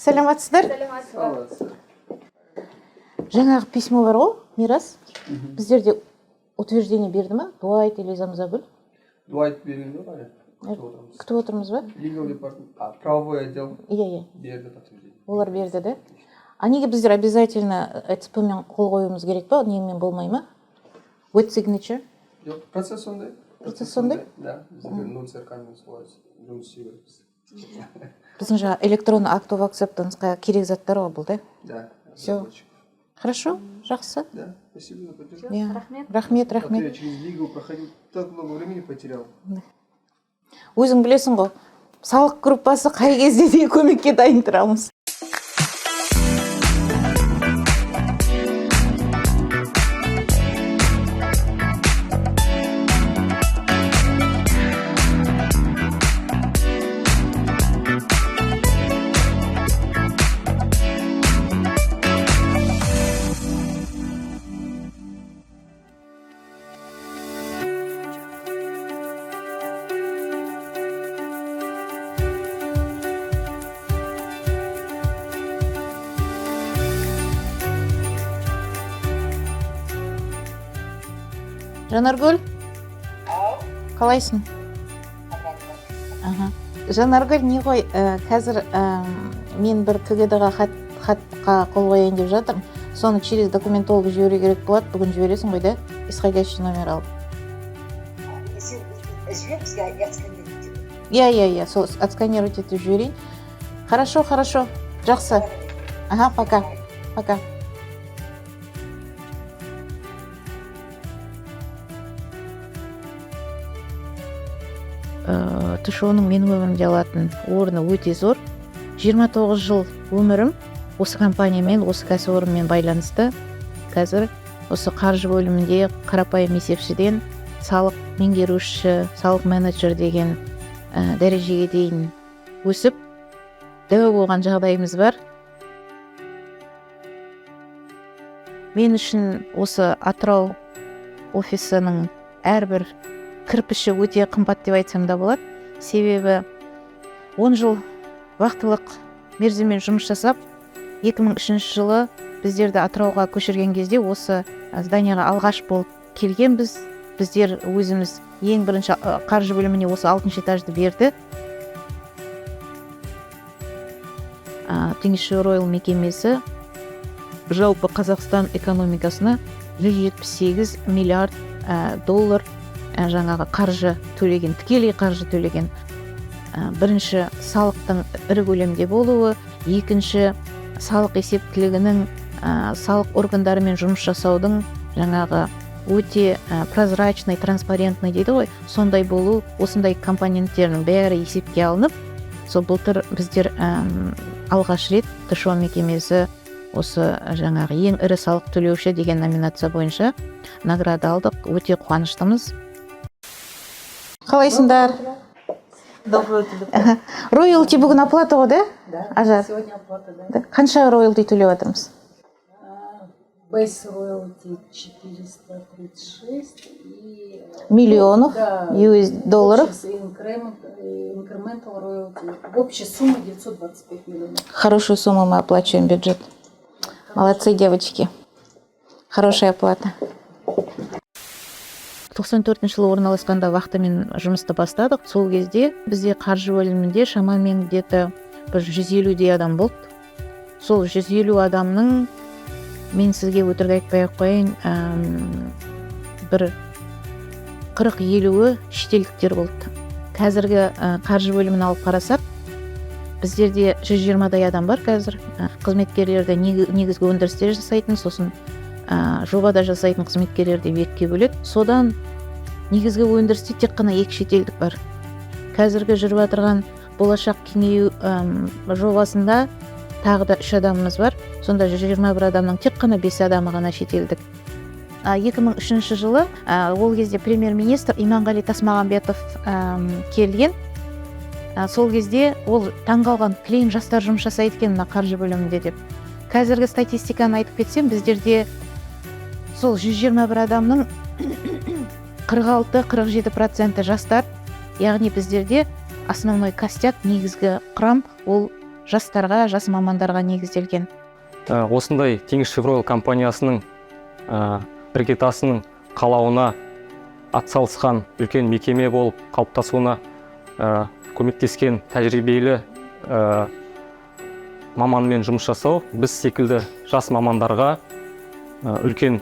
Саламатсыздар. Жаңағы письмо бар ғой, Мирас, біздерде утверждение берді ма Дуайт или Замзагүл? Дуайт берген жоқ әлі, күтіп отырмыз. Күтіп отырмыз ба? Legal department, правовой отдел Иә. берді подтверждение. Олар берді да. А неге біздер обязательно ЭЦП мен қол қоюымыз керек па? Немен болмай ма, wet signature? Жоқ, процесс сондай. Процесс сондай? Да, біздер 0 ЦРК мен солай жұмыс істеу керекпіз. Біздің жаңағы электронный акт of acceptance қа керек заттар ғой бұл, да? Да. Всё. Разработчик. Хорошо, жақсы. Да, спасибо за поддержку. Иә. Рахмет. Рахмет. А то я Рахмет. через legal проходил, так много времени потерял. Өзің білесің ғой, салық группасы қай кезде де көмекке дайын тұрамыз. Жанаргүл, қалайсың? Аха. Жанаргүл, не ғой, қазір мен бір КГД ға хатқа қол қояйын деп жатырмын. Соны через документолог жіберу керек болады. Бүгін жібересің ғой, да, исходящий номер алып? Сен жібер бізге, я отсканирую тебе. Иә, сол отсканировать етіп жіберейін. Хорошо, хорошо, жақсы. Ага, пока пока. ТШО ның менің өмірімде алатын орны өте зор. 29 жыл өмірім осы компаниямен, осы кәсіпорынмен байланысты. Қазір осы қаржы бөлімінде қарапайым есепшіден салық меңгеруші, салық менеджер деген дәрежеге дейін өсіп, дәу болған жағдайымыз бар. Мен үшін осы Атырау офисінің әрбір кірпіші өте қымбат деп айтсам да болады. Себебі 10 жыл вахтылық мерзіммен жұмыс жасап, 2003 жылы біздерді Атырауға көшірген кезде осы здания ға алғаш болып келгенбіз. Біздер өзіміз ең бірінші қаржы бөліміне осы алтыншы этажды берді. Теңізшевройл мекемесі жалпы Қазақстан экономикасына 178 миллиард доллар жаңағы қаржы төлеген, тікелей қаржы төлеген. Бірінші, салықтың ірі көлемде болуы, екінші, салық есептілігінің, салық органдарымен жұмыс жасаудың жаңағы өте прозрачный, транспарентный дейді ғой, сондай болу, осындай компоненттерінің бәрі есепке алынып, сол былтыр біздер алғаш рет ТШО мекемесі осы жаңағы ең ірі салық төлеуші деген номинация бойынша награда алдық. Өте қуаныштымыз. Қалайсыңдар? Доброе утро. Роялти бүгін оплата ғой, да? Да. Ажар. Сегодня оплата, да. Да. Қанша роялти төлеп жатырмыз? Base royalty 436 и Миллионов да, US долларов. общий incremental royalty. В общей сумме 925 миллионов. Хорошую сумму мы оплачиваем бюджет. Молодцы, девочки. Хорошая оплата. 94 жылы орналасқанда вахтамен жұмысты бастадық. Сол кезде бізде қаржы бөлімінде шамамен где-то бір 150-дей адам болды. Сол 150 адамның, мен сізге өтірік айтпай ақ қояйын, бір 40-50-і шетелдіктер болды. Қазіргі қаржы бөлімін алып қарасақ, біздерде 120-дай адам бар қазір. Қызметкерлерді негізгі өндірісте жасайтын, сосын жобада жасайтын қызметкерлерді екіге бөледі. Содан негізгі өндірісте тек қана екі шетелдік бар. Қазіргі жүріп жатырған болашақ кеңею жобасында тағы да үш адамымыз бар. Сонда 121 адамның тек қана 5 адамы ғана шетелдік. 2003 жылы, ол кезде премьер-министр Иманғали Тасмағамбетов келген. Сол кезде ол таңғалған, кілең жастар жұмыс жасайды екен мына қаржы бөлімінде деп. Қазіргі статистиканы айтып кетсем, біздерде сол 121 адамның 46-47 проценті жастар. Яғни біздерде основной костяк, негізгі құрам ол Жастарға, жас мамандарға негізделген. Осындай Теңізшевройл компаниясының іргетасының қалауына атсалысқан, үлкен мекеме болып қалыптасуына көмектескен тәжірибелі маманмен жұмыс жасау біз секілді жас мамандарға үлкен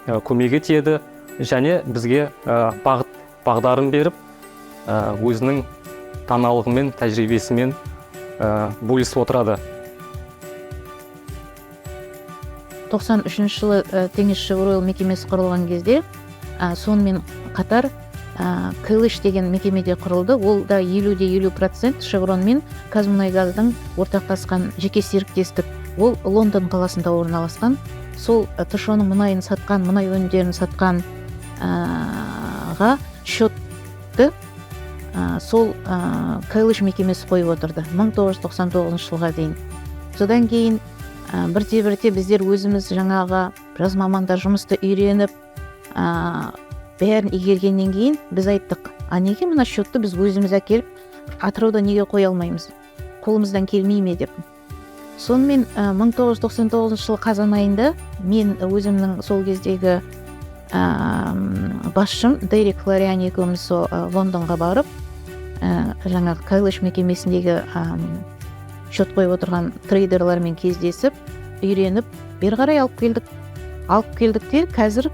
көмегі тиеді және бізге бағыт бағдарын беріп, өзінің даналығымен, тәжірибесімен бөлісіп отырады. 93 жылы Теңізшевройл мекемесі құрылған кезде, сонымен қатар КЛШ деген мекеме де құрылды. Ол да 50,50% Шеврон мен Қазмұнайгаздың ортақтасқан жеке серіктестік. Ол Лондон қаласында орналасқан. Сол ТШО-ның мұнайын сатқан, мұнай өнімдерін сатқан ға счетты сол КЛШ мекемесі қойып отырды 1999 жылға дейін. Содан кейін бірте бірте біздер өзіміз, жаңағы жас мамандар, жұмысты үйреніп, бәрін игергеннен кейін біз айттық: «А неге мына счетты біз өзіміз әкеліп Атырауда неге қоя алмаймыз, қолымыздан келмей ме?» – деп. Сонымен 1999 жылы қазан айында мен өзімнің сол кездегі басшым Дерек Флориан екеуміз сол Лондонға барып, жаңағы КЛШ мекемесіндегі счет қойып отырған трейдерлармен кездесіп, үйреніп, бері қарай алып келдік. Алып келдік те, қазір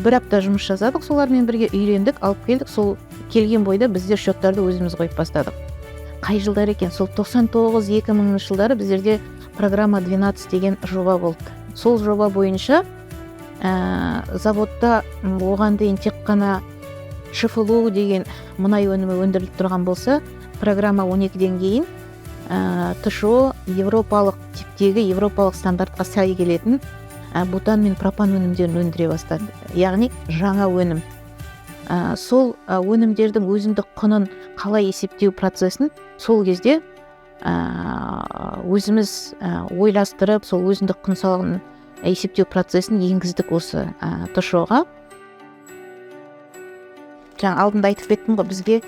бір апта жұмыс жасадық солармен бірге, үйрендік, алып келдік. Сол келген бойда біздер счеттарды өзіміз қойып бастадық. Қай жылдар екен сол, 99-2000 жылдары біздерде программа 12 деген жоба болды. Сол жоба бойынша заводта оған дейін тек қана ШФЛУ деген мұнай өнімі өндіріліп тұрған болса, программа 12-ден кейін ТШО европалық типтегі, европалық стандартқа сай келетін бутан мен пропан өнімдерін өндіре бастады, яғни жаңа өнім. Сол өнімдердің өзіндік құнын қалай есептеу процесін сол кезде өзіміз ойластырып, сол өзіндік құн салығын есептеу процесін енгіздік осы ТШО-ға. Жаңа алдында айтып кеттім ғой, бізге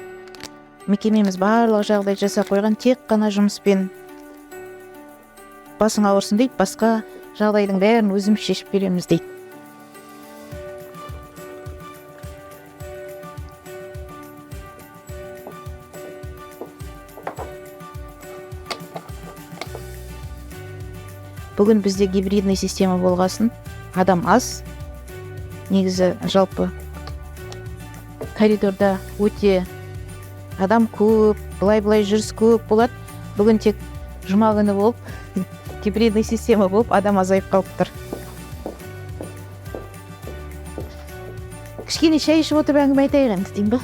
мекемеміз барлық жағдай жасап қойған, тек қана жұмыспен басың ауырсын дейді, басқа жағдайдың бәрін өзіміз шешіп береміз дейді. Бүгін бізде гибридный система болғасын, адам аз. Негізі жалпы коридорда өте адам көп, былай-былай жүріс көп болады. Бүгін тек жұма күні болып, гибридный система болып, адам азайып қалып тұр. Кішкене шай ішіп отырып әңгіме айтайық енді деймін ба?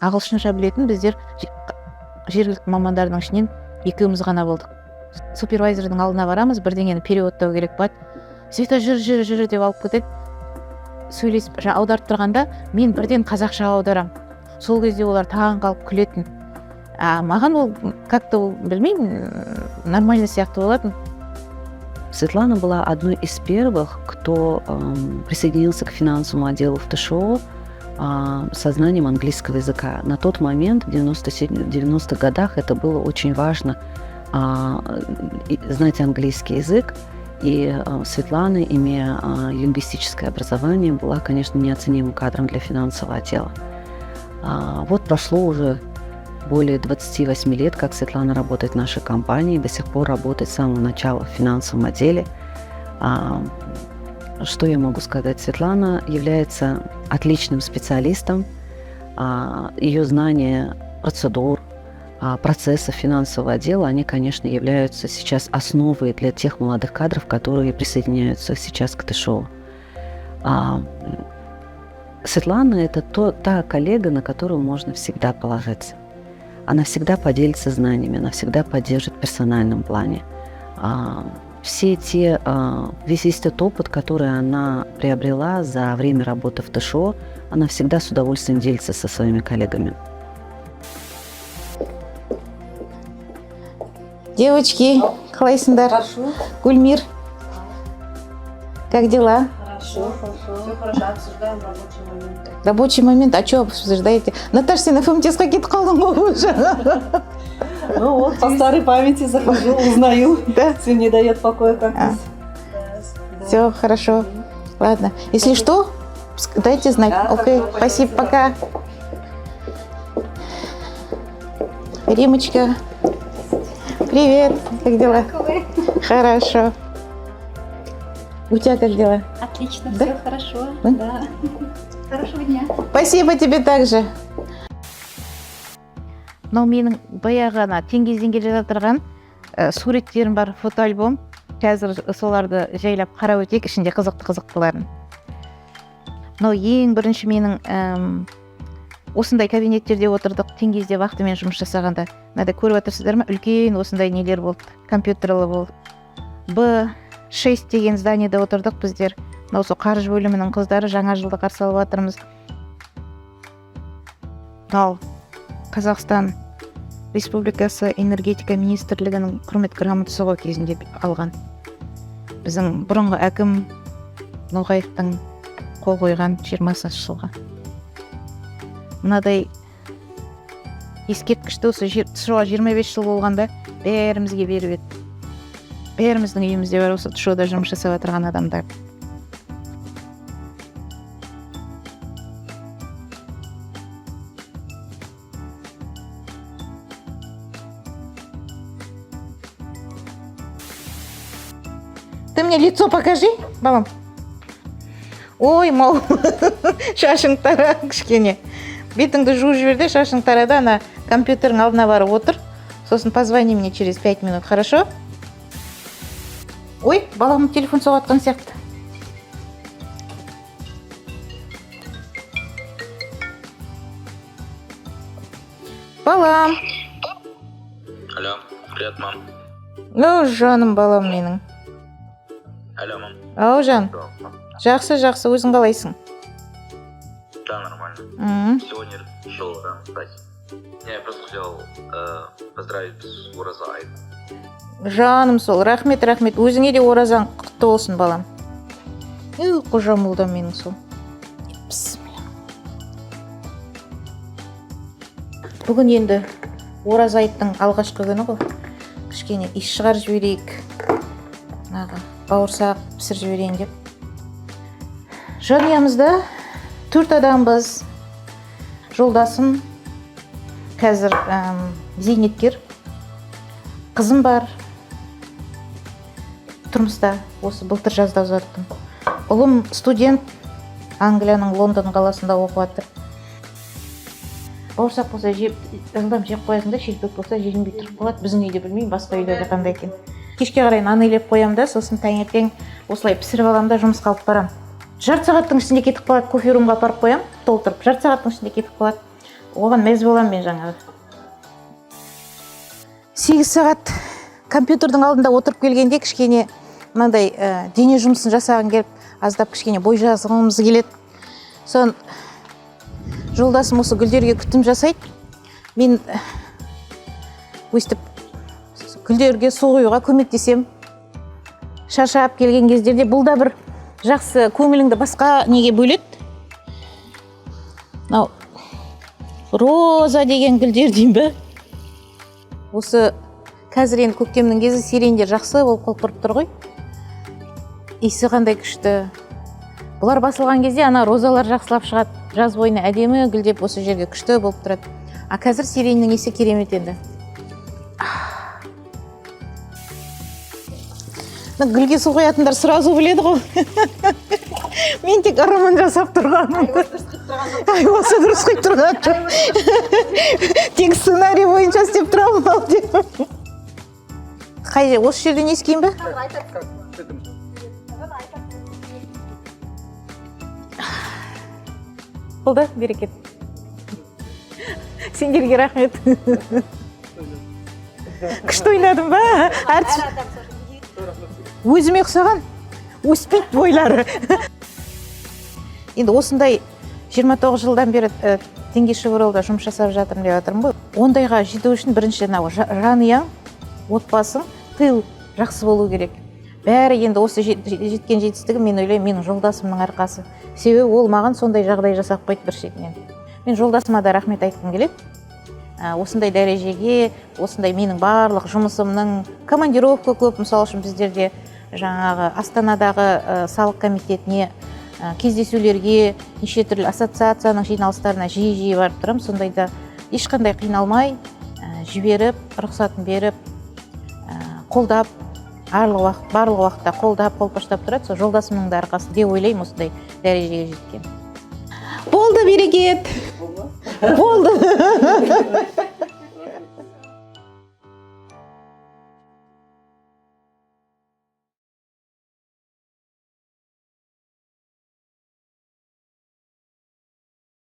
Ағылшынша білетін біздер жергілікті мамандардың ішінен екеуміз ғана болдық. Супервайзердің алдына барамыз, бірдеңені переводтау керек болады. «Света, жүр, жүр, жүр», – деп алып кетеді. Сөйлесіп, жаңа аударып тұрғанда мен бірден қазақша аударамын. Сол кезде олар таң қалып күлетін. А маған ол как-то ол, білмеймін, нормально сияқты болатын. Светлана была одной из первых, кто присоединился к финансовому отделу в ТШО со знанием английского языка. На тот момент, в 90-х годах, это было очень важно знать английский язык. И Светлана, имея лингвистическое образование, была, конечно, неоценимым кадром для финансового отдела. Вот прошло уже более 28 лет, как Светлана работает в нашей компании, до сих пор работает с самого начала в финансовом отделе. Что я могу сказать? Светлана является отличным специалистом. Ее знания процедур, процессов финансового отдела, они, конечно, являются сейчас основой для тех молодых кадров, которые присоединяются сейчас к ТШО. Светлана – это та коллега, на которую можно всегда положиться. Она всегда поделится знаниями, она всегда поддержит в персональном плане. Весь тот опыт, который она приобрела за время работы в ТШО, она всегда с удовольствием делится со своими коллегами. Девочки, қалайсыңдар? Хорошо. Гүлмир, как дела? Хорошо, хорошо. Все хорошо, обсуждаем рабочий момент. Рабочий момент, а что обсуждаете? Наташа, сен ФМТС-қа кетіп қалдың ғой уже. Ну вот, по старой памяти захожу, узнаю. Да? Все не дает покоя как-то. Все, хорошо. Ладно. Если что, дайте знать. Да, Окей, хорошо, спасибо, пока. Римочка, привет, как дела? Хорошо. У тебя как дела? Отлично, Да? все хорошо. Да? Да. Хорошего дня. Спасибо тебе также. Мынау менің баяғы ана Теңгизден келе жатырған суреттерім бар, фотоальбом. Қазір соларды жайлап қарап өтейік, ішінде қызықты қызықтыларын. Мынау ең бірінші менің осындай кабинеттерде отырдық Теңгизде вахтамен жұмыс жасағанда. Мынада көріп отырсыздар ма, үлкен осындай нелер болды, компьютерлі болды. Б6 деген зданиеде отырдық біздер. Мынау сол қаржы бөлімінің қыздары, жаңа жылды қарсы алып жатырмыз. Мынау Қазақстан Республикасы энергетика министрлігінің құрмет грамотасы ғой, кезінде алған. Біздің бұрынғы әкім Ноғаевтың қол қойған 20-жылға. Мынадай ескерткішті осы ТШО 25 жыл болғанда бәрімізге беріп еді. Бәріміздің үйімізде бар осы ТШО-да жұмыс жасап отырған адамдар. Ты мне лицо покажи, балам. Ой, мау, шашың тара кішкене. Бетіңді жуып жібер де, шашың тара да, ана компьютердің алдына барып отыр. Сосын позвони мне через 5 минут, хорошо? Ой, балам телефон соғып жатқан сияқты. Балам. Алло, привет, мам. Ну, жаным балам менің. Алло, мам. Ау, жан. Жақсы, жақсы, өзің қалайсың? Да, нормально. Сегодня решил рано встать. Я просто хотел поздравить с Ураза айт. Жаным сол, рахмет, рахмет. Өзіңе де оразаң құтты болсын, балам. Үй, қожа молдам менің сол. Бісміллә. Бүгін енді ораза айттың алғашқы күні ғой. Кішкене иіс шығарып жіберейік. Мынағы бауырсақ пісіріп жіберейін деп. Жанұямызда 4 адамбыз. Жолдасым қазір зейнеткер. Қызым бар. Тұрмыста осы былтыр жазда ұзаттым. Ұлым студент, Англияның Лондон қаласында оқып жатыр. Бауырсақ болса жеп, жылдам жеп қоясың да, шелпек болса желінбей тұрып қалады. Біздің үйде білмеймін, басқа үйлерде қандай екен. Кешке қарай нан илеп қоямын да, сосын таңертең осылай пісіріп аламын да жұмысқа алып барамын. Жарты сағаттың ішінде кетіп қалады, кофе румға апарып қоямын, толтырып. Жарты сағаттың ішінде кетіп қалады. Оған мәз боламын мен жаңағы. 8 сағат компьютердің алдында отырып келгенде кішкене мынандай дене жұмысын жасағым келіп, аздап кішкене бой жазғымыз келеді. Сон жолдасым осы гүлдерге күтім жасайды. Мен өстіп гүлдерге су құюға көмектесем. Шаршап келген кездерде бұл да бір жақсы көңіліңді басқа неге бөледі. Мынау роза деген гүлдер деймін бе? Осы қазір енді көктемнің кезі, сирендер жақсы болып құлпырып тұр ғой. Иісі қандай күшті. Бұлар басылған кезде ана розалар жақсылап шығады. Жаз бойына әдемі гүлдеп осы жерге күшті болып тұрады. А қазір сиреннің иісі керемет енді. Мына гүлге су құятындар сразу біледі ғой. Мен тек ырымын жасап тұрғанмын. Ай, осы дұрыс құйып тұрған жоқ. Тек сценарий бойынша істеп тұрамын ау деп. Қай жер? Осы жерден ескейін бе? Болды, берекет. Сендерге рахмет. Күшті ойнадым ба? Әртіс өзіме ұқсаған, өспейді бойлары. Енді осындай 29 жылдан бері Теңгизшевройлда жұмыс жасап жатырмын деп жатырмын ғой. Ондайға жету үшін бірінші мынау жанұяң, отбасың, тыл жақсы болу керек. Бәрі енді осы жеткен жетістігім, мен ойлаймын, менің жолдасымның арқасы, себебі ол маған сондай жағдай жасап қойды. Бір шетінен мен жолдасыма да рахмет айтқым келеді. Осындай дәрежеге, осындай менің барлық жұмысымның, командировка көп, мысалы үшін, біздерде жаңағы Астанадағы салық комитетіне кездесулерге, неше түрлі ассоциацияның жиналыстарына жиі жиі барып тұрамын. Сондайда ешқандай қиналмай жіберіп, рұқсатын беріп, қолдап, барлық уақыт, барлық уақытта қолдап, қолпаштап тұрады. Сол жолдасымның да арқасы деп ойлаймын осындай дәрежеге жеткен. Болды, берекет болды.